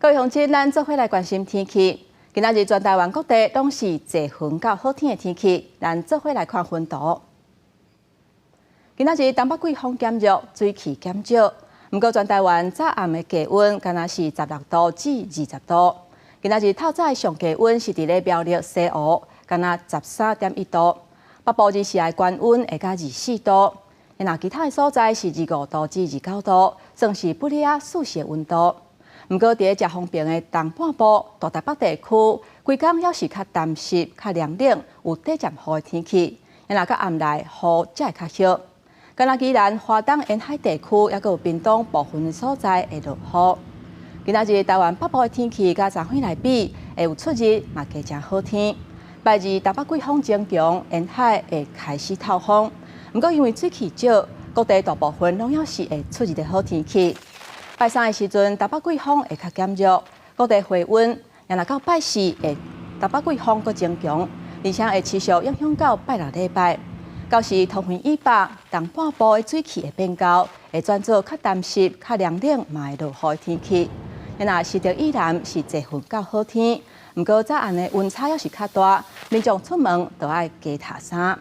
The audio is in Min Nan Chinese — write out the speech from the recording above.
各位鄉親，咱做伙來關心天氣。今仔日全台灣各地攏是濟雲到好天的天氣，咱做伙來看雲圖。今仔日東北季風減弱，水汽減少。毋過全台灣早暗的低溫，敢若是16度至20度。今仔日透早的上低溫是佇咧苗栗西湖，敢若13.1度。北部日時的高溫會到24度。若其他的所在是25度至29度，算是不離啊舒適的溫度。毋過，佇咧遮風爿的東半部、大台北地區，規工猶是較澹濕、較涼冷，有短暫雨的天氣。若到暗內雨才會較歇。敢若宜蘭花東沿海地區，猶閣有屏東部分的所在會落雨。今仔日台灣北部的天氣，佮昨昏來比，會有出日，嘛加誠好天。拜二東北季風增強，沿海會開始透風。毋過因為水汽少，各地大部分攏猶是會出日的好天氣。拜三的時陣，東北季風會較減弱，各地回溫。若到拜四，會東北季風閣增強，而且會持續影響到拜六禮拜。到時桃園以北、東半部的水汽會變厚，會轉做較澹濕、較涼冷，嘛會落雨的天氣。若新竹以南是濟雲到好天，毋過早暗的溫差猶是較大，民眾出門都愛加疊衫。